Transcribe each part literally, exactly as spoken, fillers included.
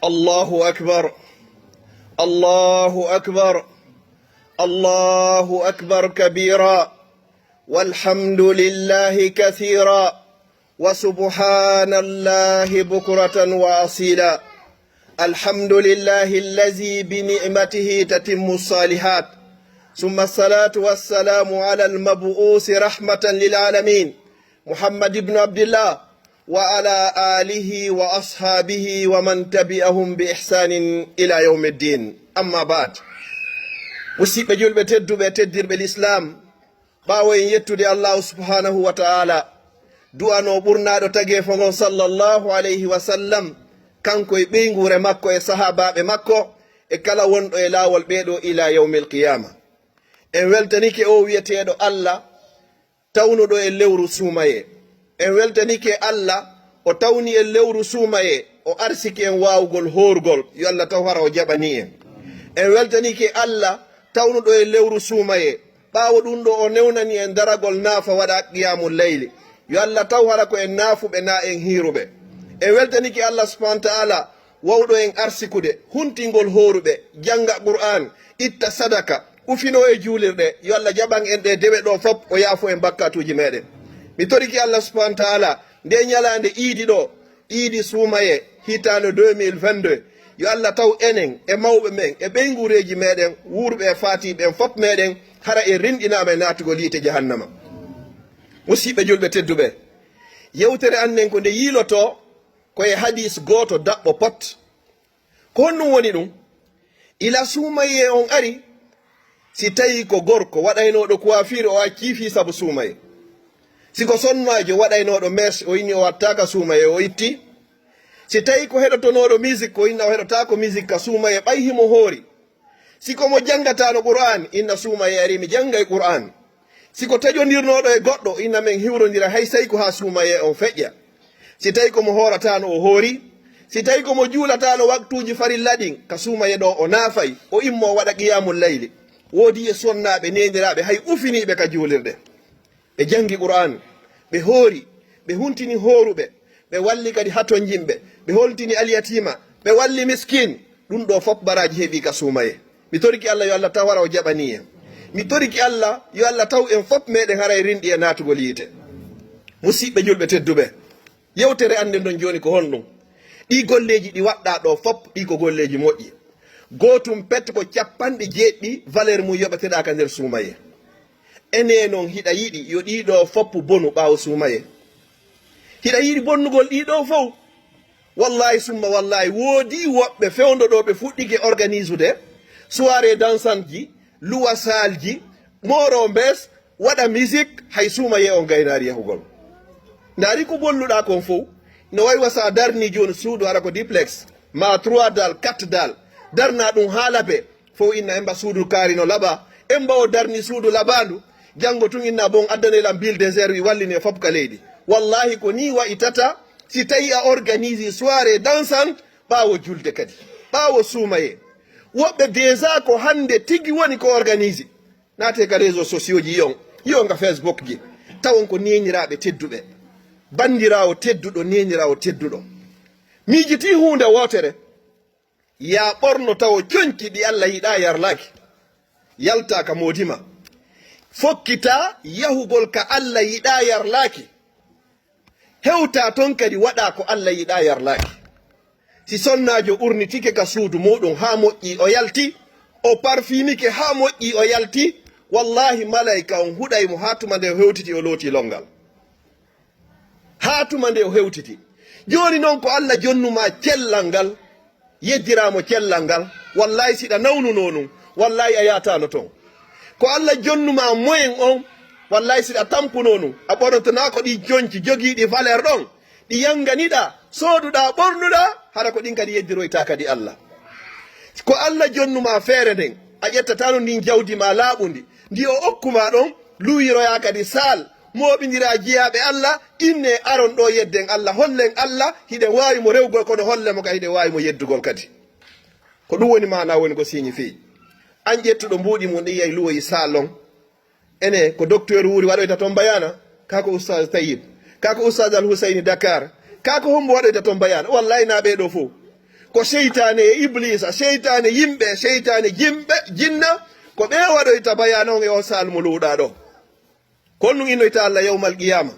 الله أكبر. الله أكبر. الله أكبر كبيرا، والحمد لله كثيرا، وسبحان الله بكرة وأصيلا. الحمد لله الذي بنعمته تتم الصالحات، ثم الصلاة والسلام على المبعوث رحمة للعالمين، محمد بن عبد الله، وعلى آله وأصحابه ومن تبعهم بإحسان إلى يوم الدين. أما بعد. Musidɓe julɓe tedduɓe, teddirɓe Lislaam, ɓaawo en yettude Allaahu subhaanahu wa ta'aala, du'anoo ɓurnaaɗo tageefo ngon, sallallahu alayhi wa sallam, kanko e ɓeynguure makko e sahaabaaɓe makko e kala wonɗo e laawol ɓeeɗo ilaa yawmil qiyaama. En weltanike o wi'eteeɗo Alla, tawnuɗo en lewru suumayee. En weltanike Alla, o tawni en lewru suumayee, o arsiki en waawugol hoorugol. Yo Alla taw hara o jaɓanii en. En weltanike Alla, tawnuɗo en lewru suumayee. Ɓaawo ɗum ɗo, o newnani en daragol naafa, waɗa qiyamul layli. Yo Alla taw hara ko en naafuɓe, naa en hiiruɓe. En weltanike Alla subhaanahu wa ta'aala, wawɗo en arsikude, huntingol hooruɓe, jannga Qur'aan, itta sadaka, ufinoo e juulirɗe. Yo Alla jaɓan en ɗe dewe ɗo fop, o yaafo en bakkatuuji meɗen. Mi torike Alla subhaanahu wa ta'aala, nde ñalaande iidi ɗo, iidi suumayee, hitaande deux mille vingt-deux, yo Alla taw enen e mawɓe men e ɓeynguureeji meɗen, wuurɓe e faatiiɓe en fop meɗen, hara en rinɗinaama e naatugol yiite jahannama. Musidɓe julɓe tedduɓe, yewtere an nden ko nde yiilotoo ko e hadiis gooto daɓɓo pot. Ko honɗum woni ɗum? Ila suumayee on ari, si tawi ko gorko waɗaynooɗo coiffure, o accii fii sabu suumayee. Si ko sonnaajo waɗaynooɗo mèche, o inni o wattaaka suumayee, o itti. Si tawi ko heɗotonooɗo musique, o inna o heɗotaako musique ka suumayee, ɓay himo hoori. Si ko mo janngataano Qur'aan, inna suumayee ari, mi janngay Qur'aan. Si ko taƴondirnooɗo e goɗɗo, inna men hiwrondira hay sey ko haa suumayee on feƴƴa. Si tawi ko mo hoorataano, o hoori. Si tawi ko mo juulataano waktuuji farilla ɗin, ka suumayee ɗo o naafay, o immoo waɗa qiyamul layli. Woodii e sonnaaɓe, neeniraaɓe, hay ufiniiɓe ka juulirɗe. Ɓe janngi Qur'aan, ɓe hoori, ɓe huntini hooruɓe, ɓe walli kadi hatonjinɓe, ɓe holtini alyatiima, ɓe walli miskin. Ɗum ɗo fop baraaji heɓii ka suumayee. Mi torike Alla yo Alla taw hara o jaɓanii en. Mi torike Alla yo Alla taw en fop meɗen haray rinɗi e naatugol yiite. Musidɓe julɓe tedduɓe, yewtere an nden ɗon jooni ko honɗum? Ɗii golleeji ɗi waɗɗaa ɗo fop, ɗii ko golleeji moƴƴi. Gootum pet ko cappanɗe jeeɗiɗi valeur mum yoɓeteɗaa ka nder suumayee. Enee non hiɗa yiɗi yo ɗii ɗo fop bonu ɓaawo suumayee? Hiɗa yiɗi bonnugol ɗii ɗo fow? Wallahi summa wallahi, woodii woɓɓe fewndo ɗo ɓe fuɗɗike organisude soirée dansante ji, luwa salle ji, mooro mbes, waɗa musique, hay suumayee on gaynaari yahugol. Ndaari ko golluɗaa kon fow, no wayi wa sa darni jooni suudu hara ko duplex, ma trois dalle, quatre dalle, darna ɗum haa laɓe, fow inna emba suudu kaari no laɓa, emba o darni suudu laɓaandu, janngo tun inna bon addanee lan bill désert wi wallini e fop ka leydi. Wallahi ko nii wa'i tata, si tawi a organise soirée dansante ɓaawo julde kadi, ɓaawo suumayee. Woɓɓe déjà ko hannde tigi woni ko organise. Naatee ka réseaux sociaux ji, yi'on, yi'on ka Facebook ji, tawon ko neeniraaɓe tedduɓe. Banndiraawo tedduɗo, neeniraawo tedduɗo. Miijitii huunde wootere, yaa ɓorno tawo coñci ɗi Alla yiɗaa yarlaaki. Yaltaa ka moodi maa. Fokkitaa yahugol ka Alla yiɗaa yarlaaki. Hewtaa ton kadi waɗaa ko Alla yiɗaa yarlaaki. Si sonnaajo urnitike ka suudu muuɗum haa moƴƴi o yalti, o parfumike haa moƴƴi o yalti, wallahi malayka on huɗay mo haa tuma nde o hewtiti o looti lonngal. Haa tuma nde o hewtiti. Jooni non ko Alla jonnu maa cellal ngal, yeddiraa mo cellal ngal, wallahi si ɗa nawnunoo nun, wallahi a yaataano ton. Ko Alla jonnu maa moyen on, wallahi si ɗa tampunoo nun, a ɓornotonaa ko ɗi coñci jogiiɗi valeur ɗon, ɗi yanganiɗaa, sooduɗaa, ɓornuɗaa, hara ko ɗin kadi yeddiroytaa kadi Alla. Ko Alla jonnu maa feere nden, a ƴettataa no ndin jawdi maa laaɓundi, ndi o okku maa ɗon, luwiroyaa kadi saal, mooɓindiraa jiyaaɓe Alla, innee aron ɗo yedden Alla, hollen Alla, hiɗen waawi mo rewugol, kono hollen mo kadi hiɗen waawi mo yeddugol kadi. Ko ɗum woni maanaa woni ko signifie. An ƴettuɗo mbuuɗi mum ɗin yahi luwoyi salon. Ene ko docteur Wuri waɗoyta toon bayaana, kaa ko Oustaz Tayyib, kaa ko Oustaz Al Husayni Dakar, kaa ko hombo waɗoyta toon bayaana. Wallahi naa ɓee ɗoo fof. Ko seytaane e ibliisa, seytaane yimɓe, seytaane jimɓe, jinna, ko ɓe waɗoyta bayaana on e on saal mo luuɗaa ɗo. Ko honɗum innoyta Allah yawmal qiyama?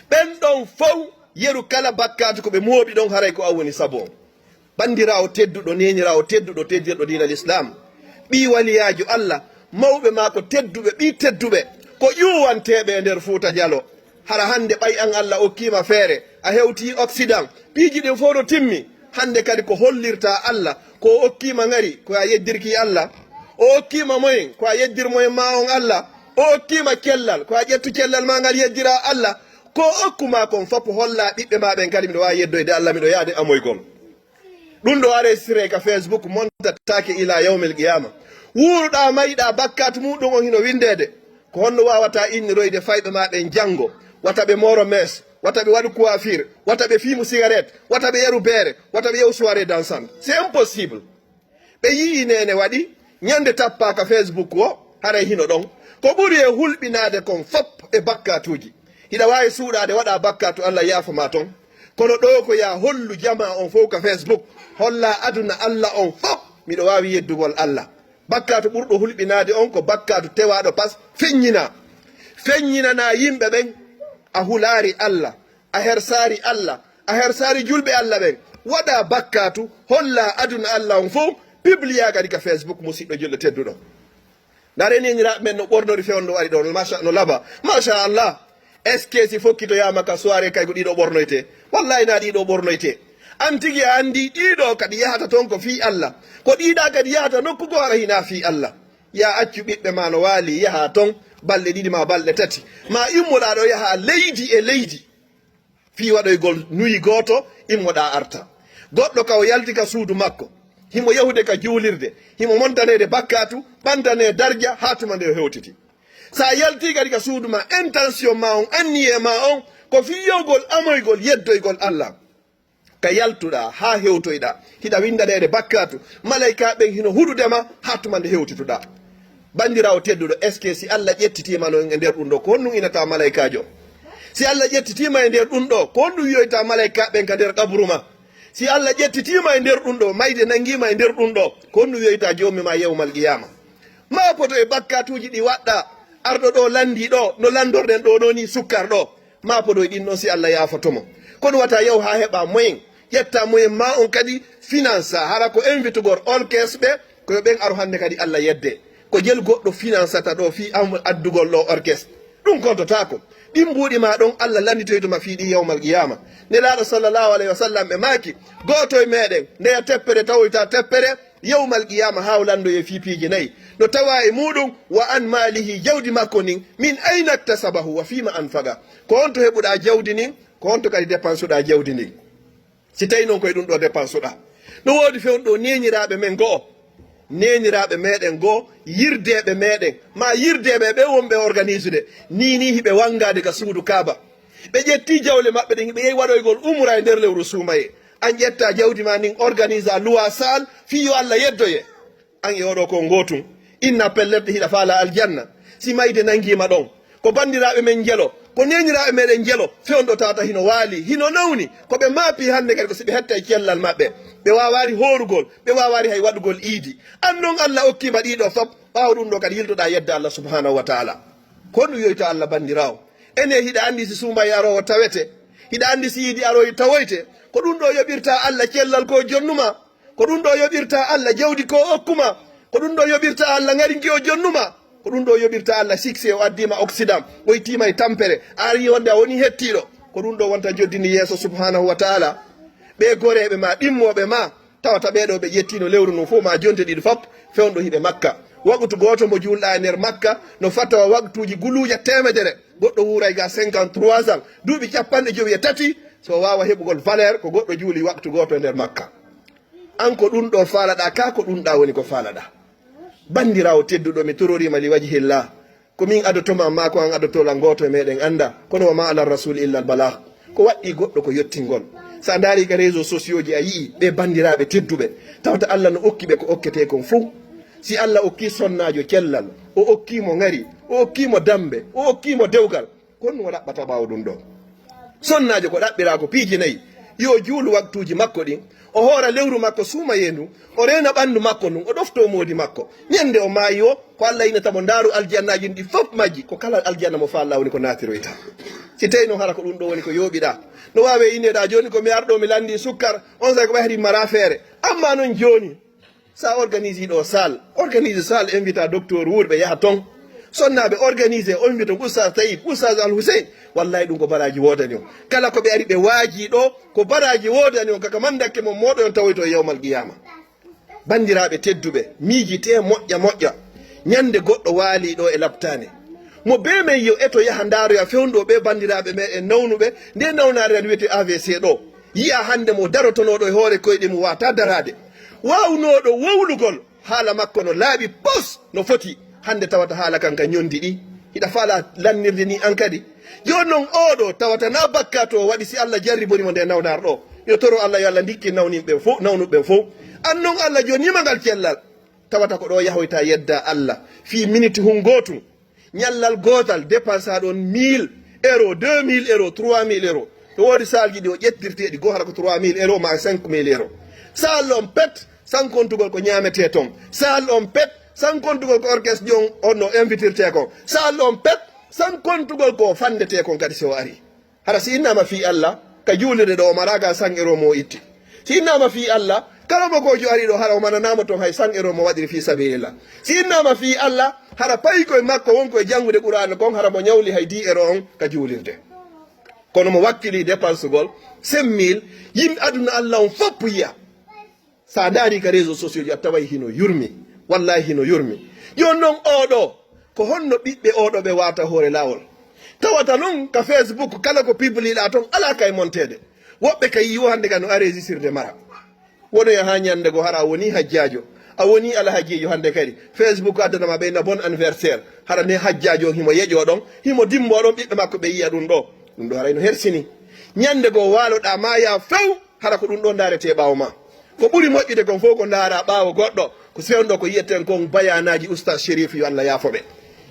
Ɓen ɗon fow, yeru kala bakkaatu ko ɓe mooɓi ɗon, haray ko an woni sabu on. Banndiraawo tedduɗo, neeniraawo tedduɗo, teddirɗo diina Lislaam, ɓii waliyaajo Allah, mawɓe maa ko tedduɓe, ɓii tedduɓe, ko ƴuwanteeɓe e nder Fuuta Jalo. Hara hannde ɓay an Allah okkiima feere, a hewtii Occident, piiji ɗin fow no timmi. Hannde kadi ko hollirta Allah, ko o okkiima ngari, ko a yeddirki Allah. O okkiima moyen, ko a yeddir moyen maa on Allah. O okkiima cellal, ko a ƴettu cellal maa ngal yeddira Allah. Ko o okkumaa kon fow holla ɓiɓɓe maa ɓen kadi miɗo waawi yeddoyde Allah, miɗo yaade amoygol. Ɗum ɗo a enregistré ka Facebook, montataake ila yawmil qiyama. Wuuruɗaa, mayɗaa, bakkaatu muɗum on hino winndeede. Ko honno waawata inniroyde fayɓe maa ɓen janngo? Wata ɓe mooro mees, wata ɓe waɗu coiffure, wata ɓe fiimu cigarette, wata ɓe yaru beere, wata ɓe yahu soirée dansante. C'est impossible. Ɓe yi'i neene waɗi, ñande tappaa ka Facebook o, haray hino ɗon. Ko ɓuri e hulɓinaade kon fow e bakkaatuuji. Hiɗa waawi suuɗaade waɗaa bakkaatu, Allah yaafo maa ton. Kono ɗoo ko yaa hollu jamaa on fow ka Facebook, holla aduna Allah on fow, miɗo waawi yeddugol Allah. Bakkaatu ɓurɗo hulɓinaade on ko bakkaatu tewaaɗo pas, feññinaa. Feññinanaa yimɓe ɓen a hulaari Allah, a hersaari Allah, a hersaari julɓe Allah ɓen. Waɗaa bakkaatu, holla aduna Allah on fow, publia kadi ka Facebook, musiɗɗo julɗo tedduɗo. Ndaaree neeniraaɓe men no ɓornori fewndo ari ɗo, no macha, no laba. Macha Allah. Est-ce que si fokkitoyaama ka soirée kay ko ɗiɗo ɓornoyte? Wallahi na ɗiɗo ɓornoyte. An tigi a anndi ɗiɗo kadi yahata ton ko fii Allah. Ko ɗiɗa kadi yahata nokku goo hara hina fii Allah. Yaa accu ɓiɓɓe maa no waali yaha ton balɗe ɗiɗi maa balɗe tati. Maa immoɗaa ɗo yaha leydi e leydi. Fii waɗoygol nuyi gooto, immoɗaa arta. Goɗɗo ka o yalti ka suudu makko, himo yahude ka juulirde, himo montaneede bakkaatu, ɓantanee darja, haa tuma nde o hewtiti. Sa yaltii kadi ka suudu maa, intention maa on, anniye maa on, ko fii yahugol amoygol, yeddoygol Allah. Ka yaltuɗaa haa hewtoyɗaa, hiɗa winndaneede bakkaatu, malaykaaɓe ɓen hino huɗude ma haa tuma nde hewtituɗaa. Banndiraawo tedduɗo, est-ce que si Allah ƴettitiima non e nder ɗum ɗo, ko honɗum inata malaykaajo? Si Allah ƴettitiima e nder ɗum ɗo, ko honɗum wi'oyta malaykaaɓe ɓen ka nder qabru ma? Si Allah ƴettitiima e nder ɗum ɗo, mayde nanngiima e nder ɗum ɗo, ko honɗum wi'oyta Joomi ma yawmal qiyaama? Maa poto e bakkaatuuji ɗi waɗɗaa, arɗo ɗo lanndii ɗo, no lanndorɗen ɗo, ɗo nii sukkar ɗo. Maa poto e ɗin ɗon si Allah yaafoto mo. Kono wata yahu haa heɓa moyen, ƴetta moyen maa on kadi finansa, hara ko invitugol orchestre ɓe, ko yo ɓen aru hannde kadi Allah yedde. Ko jel goɗɗo finansata ɗo fii am-, addugol ɗo orchestre. Ɗum kontotaako. Ɗin mbuuɗi maa ɗon Allah lannditoyto ma fii ɗi yawmal qiyaama. Nelaaɗo sallallahu alayhi wa sallam ɓe maaki, gooto e meɗen ndeya teppere tawoyta teppere, yawmal qiyaama haa o lanndoye fii piiji nayi. No tawa e muuɗum, wa an maalihi, jawdi makko ndin, min ayna iktasabahu wa fiima anfaqa. Ko honto heɓuɗaa jawdi ndin, ko honto kadi depansuɗaa jawdi ndin? Si tawi non koye ɗum ɗo depansuɗaa. No woodi fewndo ɗo neeniraaɓe men go'o, neeniraaɓe meɗen go'o, yirdeeɓe meɗen, maa yirdeeɓe ɓe wonɓe organisude, nii nii hiɓe wanngaade ka suudu Kaaba. Ɓe ƴetti jawle maɓɓe ɗen, ɓe yehi waɗoygol umra e nder lewru suumaye. An ƴetta jawdi ma ndin, organisa luwa saal, fii yo Allah yeddoye. An e oɗo ko ngootum. Inna pellet hiɗa faala aljanna. Si mayde nangiima ɗon, ko banndiraaɓe men njelo, ko neeniraaɓe meɗen njelo, fewndo tata hino waali, hino nawni, ko ɓe maapi hannde kadi ko si ɓe hetta e cellal maɓɓe. Ɓe waawaari hoorugol, ɓe waawaari hay waɗugol iidi. An non Allah okkiima ɗiɗo fof, ɓaawo ɗum ɗo kadi yiltoɗaa yedda Allah subhanahu wa taala. Ko ɗum yoyta Allah banndiraawo. Ene hiɗa anndi si suumaye aroowo tawete, hiɗa anndi si iidi aroowo tawoyte. Ko ɗum ɗo yoɓirta Allah cellal ko jonnuma. Ko ɗum ɗo yoɓirta Allah jawdi ko okkuma. Ko ɗum ɗo yoɓirta Allah ŋarinki o jonnuma. Ko ɗum ɗo yoɓirta Allah succès o addiima Occident. O ittiima e tampere. A ari wonde a woni hettiiɗo. Ko ɗum ɗo wonta joddini yeeso subhanahu wa taala. Ɓe goreeɓe ma, ɗimmooɓe ma, tawata ɓee ɗo ɓe ƴettiino lewru ndun fof ma jonte ɗiɗi fof, fewndo hiɓe Makka. Waqtu gooto mo juulɗa e nder Makka, no fatawa waqtuuji guluuja teemedere. Goɗɗo wuuray ga cinquante-trois ans, duuɓi cappanɗe jowi e tati, so waawa heɓugol valeur ko goɗɗo juuli waqtu gooto e nder Makka. An ko ɗum ɗo faalaɗaa, ka ko ɗum ɗa woni ko faalaɗaa. Banndiraawo tedduɗo, mi tororiima li wajhillah. Ko min adotoma, amma ko an adotoo lan, gooto e meɗen annda. Kono wa ma ala rasul illa al balagh. Ko waɗɗii goɗɗo ko yottingol. So a ndaari ka réseaux sociaux ji, a yi'i ɓe banndiraaɓe tedduɓe. Tawata Allah no okki ɓe ko okketee kon fow. Si Allah okki sonnaajo cellal, o okki mo ŋari, o okki mo dammbe, o okki mo dewgal, ko honɗum o ɗaɓɓata ɓaawo ɗum ɗo? Sonnaajo ko ɗaɓɓiraa ko piiji nayi. Yo o juulu waktuuji makko ɗin, o hoora lewru makko suumayee ndun, o reena ɓanndu makko ndun, o ɗoftoo moodi makko. Ñande o maayi o, ko Alla innata mo ndaaru aljannaaji ɗin fof majji, ko kala aljanna mo faallaa woni ko naatiroyta. Si tawii noon hara ko ɗun ɗoo woni ko yooɓiɗaa, no waawee inneɗaa jooni ko mi arɗo mi lanndii sukkar, onsay ko ɓay hari maraa feere. Ammaa noon jooni, sa organise ɗo salle, organise salle, invita docteur wuurɓe yaha ton. Sonnaaɓe organise, o invite on Oustaz Taïb, Oustaz Al Hussein. Wallahi ɗun ko baraaji woodani on. Kala ko ɓe ari ɓe waaji ɗo, ko baraaji woodani on, kaka mandakke mon mooɗon tawoyto e yawmal qiyama. Banndiraaɓe tedduɓe, miijitee moƴƴa moƴƴa. Ñande goɗɗo waali ɗo e laptaane. Mo bee men yo eto yaha ndaaroya fewndo ɓe banndiraaɓe meɗen nawnuɓe, nde nawnaare an wiyetee A V C ɗo. Yi'a hannde mo darotonooɗo e hoore koyɗe mum wata daraade. Waawnooɗo wowlugol haala makko no laaɓi pos no foti. Hannde tawata haala kan ka ñondi ɗi. Hiɗa faala lannirde ni an kadi. Jooni non oo ɗo tawata na bakkaatu o waɗi si Alla jarribori mo nde nawnar ɗo. Yo toro Alla yo Alla ndikkin nawnin ɓen fow, nawnuɓe ɓen fow. An non Alla jooni nimangal cellal. Tawata ko ɗo yahoyta yedda Alla. Fii miniti hun gootun. Ñallal gootal, dépense ɗon mille euros, deux mille euros, trois mille euros. No woodi saalji ɗi o ƴettirteeɗi, goo hara ko trois mille euros maa cinq mille euros. Saal on pet, sankontugol ko ñaametee ton. Saal on pet, sankontugol ko orchestre ɗi on, on no invitirtee kon. Saal on pet, sankontugol ko fandetee kon kadi si o ari. Hara si innaama fii Alla, ka juulirde ɗo o maraaka cent euros mo o itti. Si innaama fii Alla, kala mo goojo ari ɗo, hara o mananaama ton hay cent euros mo waɗiri fii sabilillah. Si innaama fii Alla, hara payi koye makko won ko e janngude Qur'aana kon, hara mo ñawli hay dix euros on ka juulirde. Kono mo wakkili dépensegol cinq mille, yimɓe aduna Alla on fof yi'a. Sa ndaari ka réseaux sociaux ji, a taway hino yurmi. Wallahi hino yurmi. Jooni non oo ɗo, ko honno ɓiɓɓe oo ɗo ɓe wata hoore laawol? Tawata non ka Facebook, kala ko pibliɗaa ton, alaa kay monteede. Woɓɓe kay yi'o hannde ka no enregistrede mara. Wonoya haa ñande goo hara a wonii hajjaajo. A wonii alhajiijo hannde kadi. Facebook addana ma ɓeyna bon anniversaire. Hara ne hajjaajo on himo yeƴoo ɗon, himo dimmboo ɗon, ɓiɓɓe makko ɓe yi'a ɗun ɗo. Ɗun ɗo haray no hersini. Ñande goo waaloɗaa maayaa few. Hara ko ɗun ɗo ndaaretee ɓaawo maa. Ko ɓuri moƴƴude kon fow ko ndaaraa ɓaawo goɗɗo, ko si fewndo ko yi'eten kon bayaanaaji Oustaz Chérif, yo Alla yaafo ɓe.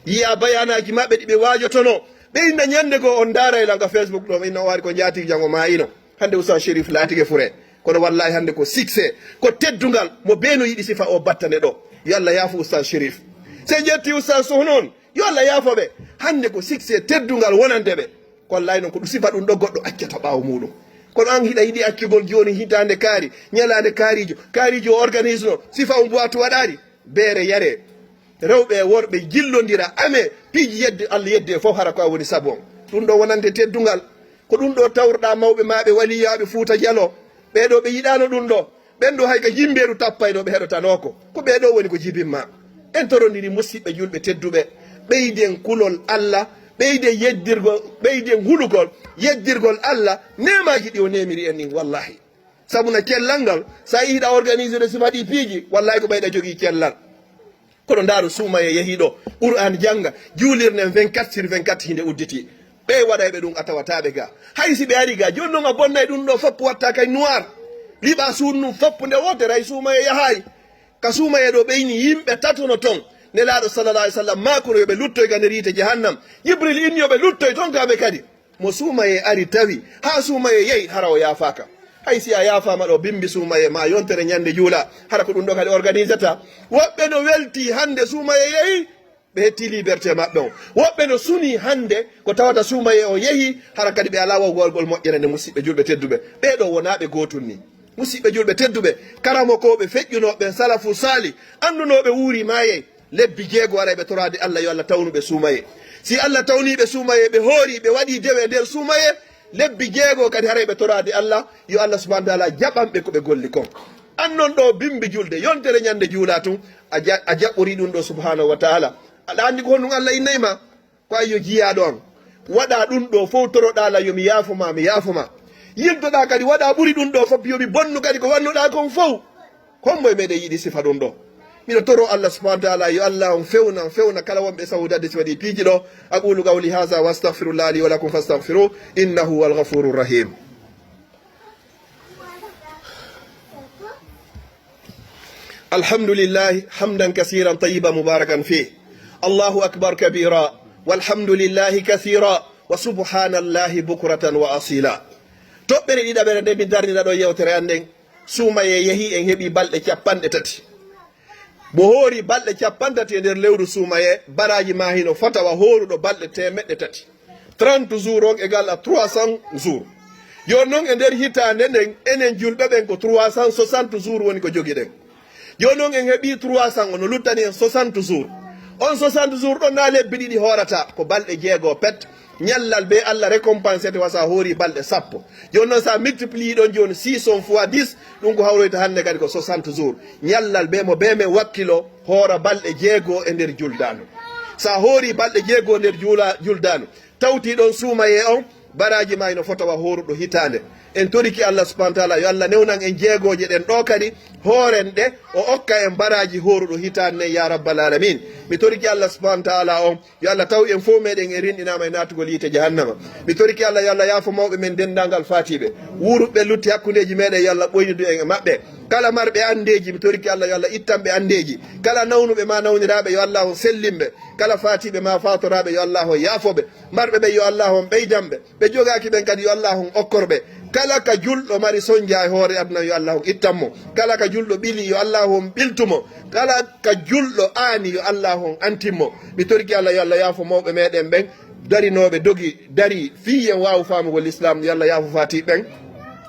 Yi'aa bayaanaaji maɓɓe ɗi ɓe waajotonoo. Ɓe inna ñande goo on ndaaray lan ka Facebook ɗo, ɓe inna o ari ko njaatigi, jan o maayino. Hannde Oustaz Chérif laatike fure. Kono wallahi hannde ko succès, ko teddungal, mo bee no yiɗi sifa o battane ɗo. Yo Alla yaafo Oustaz Chérif. Si en ƴetti Oustaz Sohna on, yo Alla yaafo ɓe. Hannde ko succès teddungal wonande ɓe. Ko wallahi non ko ɗun sifa ɗun ɗo goɗɗo accata ɓaawo muuɗum. Kono an hiɗa yiɗi accugol jooni hitaande kaari, ñalaande kaariijo, kaariijo o organise no, sifa on boitu waɗaali, beere yaree. Rewɓe e worɓe jillondira, amee, piiji yedde, Alla yedde fof hara ko a woni sabu on. Ɗun ɗo wonande teddungal. Ko ɗun ɗo tawruɗaa mawɓe maa ɓe waliyaaɓe Fuuta Jaloo. Ɓee ɗo ɓe yiɗaano ɗun ɗo. Ɓen ɗo hay ka jimbeeru tappayno ɓe heɗotanoo ko. Ko ɓee ɗo woni ko jibin maa. En torondiri musiɓɓe julɓe tedduɓe. Ɓeyden kulol Alla, ɓeyden yeddirgol, ɓeyden hulugol, yeddirgol Alla, neemaaji ɗi o neemiri en ɗin, wallahi. Sabu na cellal ngal, sa yi'i hiɗa organiser de sifa ɗi piiji, wallahi ko ɓeyɗa jogii cellal. Kono ndaaru suumayee yahii ɗo, Qur'aan jannga, juulirde nden vingt-quatre sur vingt-quatre hinde udditi. Ɓee waɗayɓe ɗun a tawataa ɓe ga. Hay si ɓe ari ga, jooni non a bonnay ɗun ɗo fop watta kay noir. Liɓaa suudu ndun fop nde wootere hay suumayee yahaay. Ka suumayee ɗo ɓeyni yimɓe tato no ton. Nelaaɗo sallallahu alayhi wa sallam maakuno yo ɓe luttoy ga nder yiite jahannam. Jibril inni yo ɓe luttoy ton kamɓe kadi. Mo suumayee ari tawi, haa suumayee yehi, hara o yaafaaka. Hay si a yaafaama ɗo bimbi suumayee ma yontere ñande juula, hara ko ɗun ɗo kadi organisata. Woɓɓe no weltii hande suumayee yehi, ɓe hetti liberté maɓɓe on. Woɓɓe no sunii hande ko tawata suumayee o yehi, hara kadi ɓe alaa wawgol moƴƴere nde musiɓɓe julɓe tedduɓe. Ɓee ɗo wonaa ɓe gootun ni. Musiɓɓe julɓe tedduɓe, karamokooɓe feƴƴunooɓe ɓen salafu saali, annunooɓe wuuri maayey, lebbi jeego waray ɓe toraade Alla yo Alla tawnu ɓe suumayee. Si Alla tawnii ɓe suumayee, ɓe hoori, ɓe waɗii dewe e nder suumayee, lebbi jeego kadi haray ɓe toraade Alla, yo Alla subhanahu wa taala jaɓan ɓe ko ɓe golli kon. An non ɗo bimbi julde, yontere ñande juulaa tun, a ja-, a jaɓɓorii ɗun ɗo subhanahu wa taala. Aɗa anndi ko honɗun Alla innay ma? Ko ayyo jiyaaɗo an. Waɗaa ɗun ɗo fow toroɗaa Alla yo mi yaafo ma, mi yaafo ma. Yiltoɗaa kadi waɗaa ɓuri ɗun ɗo fop yo mi bonnu kadi ko wannuɗaa kon fow. Hombo e meɗen yiɗi sifa ɗun ɗo? Miɗo toro Alla subhanahu wa taala yo Alla on fewna, fewna kala wonɓe sahude adde sifa ɗi piiji ɗo. أقول قولي هذا وأستغفر الله لي ولكم فاستغفروه إنه هو الغفور الرحيم. الحمد لله حمدا كثيرا طيبا مباركا فيه. الله أكبر كبيرا والحمد لله كثيرا وسبحان الله بكرة وأصيلا. Toɓɓere ɗiɗaɓere nde min darnira ɗo yewtere an nden, Suumayee yehi, en heɓi balɗe capanɗe tati. Mo hoori balɗe capantati e nder lewru Suumayee, baraaji maa hino fota wa hooruɗo balɗe teemeɗɗe tati. Trente jours on égal à trois cents jours. Jooni non e nder hitaande nden, enen julɓe ɓen ko trois cent soixante jours woni ko jogiɗen. Jooni non en heɓi trois cents, ono luttani en soixante jours. On soixante jours ɗon na lebbi ɗiɗi hoorata, ko balɗe jeego pet. Ñallal bee Allah récompensete wa sa hoori balɗe sappo. Jooni non sa multiplier ɗon jooni six cents fois dix, ɗum ko hawroyta hannde kadi ko soixante jours. Ñallal bee mo bee men wakkilo hoora balɗe jeego e nder juldaandu. Sa hoori balɗe jeego e nder juula-, juldaandu, tawti ɗon Suumayee on, baraaji maa hino fota wa hooruɗo hitaande. En toriki Allah subhanahu wa taala, yo Allah newnan en jeegooje ɗen ɗo kadi, hooren ɗe, o okka en baraaji hooruɗo hitaande nden, ya rabbal alamin. Mi toriki Allah subhanahu wa taala on, yo Allah taw en fof meɗen en rinɗinaama e naatugol yiite jahannama. Mi toriki Allah, yo Allah yaafo mawɓe men denndaangal faatiiɓe. Wuuruɓe lutti hakkundeeji meɗen, yo Allah ɓoynidu en e maɓɓe. Kala marɓe anndeeji, mi toriki Allah, yo Allah ittan ɓe anndeeji. Kala nawnuɓe ma nawniraaɓe, yo Allah on sellin ɓe. Kala faatiiɓe ma faatoraaɓe, yo Allah on yaafo ɓe. Marɓe ɓen, yo Allah on ɓeydan ɓe. Ɓe jogaaki ɓen kadi, yo Allah on okkor ɓe. Kala ka julɗo mari sonja e hoore aduna, yo Allah on ittan mo. Kala ka julɗo ɓili, yo Allah on ɓiltu mo. Kala ka julɗo aani, yo Allah on antin mo. Mi toriki Allah, yo Allah yaafo mawɓe meɗen ɓen, darinooɓe dogi, dari, fii en waawu faamugol Lislaam, yo Allah yaafo faatiiɓe ɓen.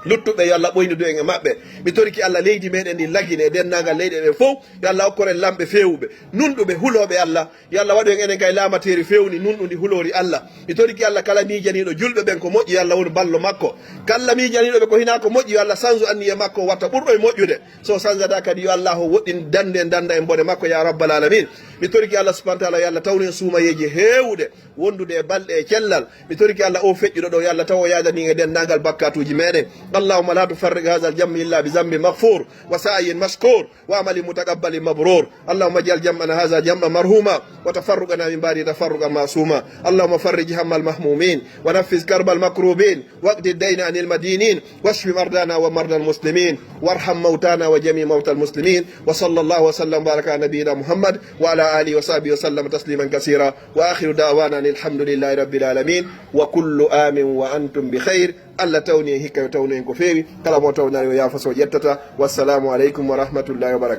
Luttuɓe, yo Allah ɓoynidu en e maɓɓe. Mi toriki Allah, leydi meɗen ndi lagine e denndaangal leyɗe ɗen fow, yo Allah okkor en lamɓe feewuɓe, nunɗuɓe, hulooɓe Allah. Yo Allah waɗu en enen kay laamateeri feewni, nunɗundi, huloori Allah. Mi toriki Allah, kala miijaniiɗo julɓe ɓen ko moƴƴi, yo Allah wonu ballo makko. Kala miijaniiɗo ɓe ko hinaa ko moƴƴi, yo Allah sansu anniya makko, watta ɓurɗo e moƴƴude. So sansata kadi, yo Allah o woɗɗin dannde en, dannda en bone makko, ya rabbal alamin. Mi toriki Allah subhanahu wa taala, yo Allah tawnu en suumayeeji heewuɗe, wondude e balɗe e cellal. Mi toriki Allah, o feƴƴuɗo ɗo, yo Allah taw o yaadani en e denndaangal bakkaatuuji meɗen. اللهم لا تفرق هذا الجمع إلا بذنب مغفور وسعي مشكور وعمل متقبل مبرور. اللهم اجعل جمعنا هذا جمعا مرحوما وتفرقنا من بعده تفرقا معصوما. اللهم فرج هم المهمومين ونفس كرب المكروبين واقض الدين عن المدينين واشف مرضانا ومرضى المسلمين وارحم موتانا وجميع موتى المسلمين. وصلى الله وسلم وبارك على نبينا محمد وعلى آله وصحبه وسلم تسليما كثيرا. وآخر دعوانا أن الحمد لله رب العالمين. وكل عام وأنتم بخير. Allah tawni en hikka, yo tawnu en ko feewi. Kala mo tawnari o yaafa so ƴettata. Wassalamu aleykum wa rahmatullahi wa barakatuh.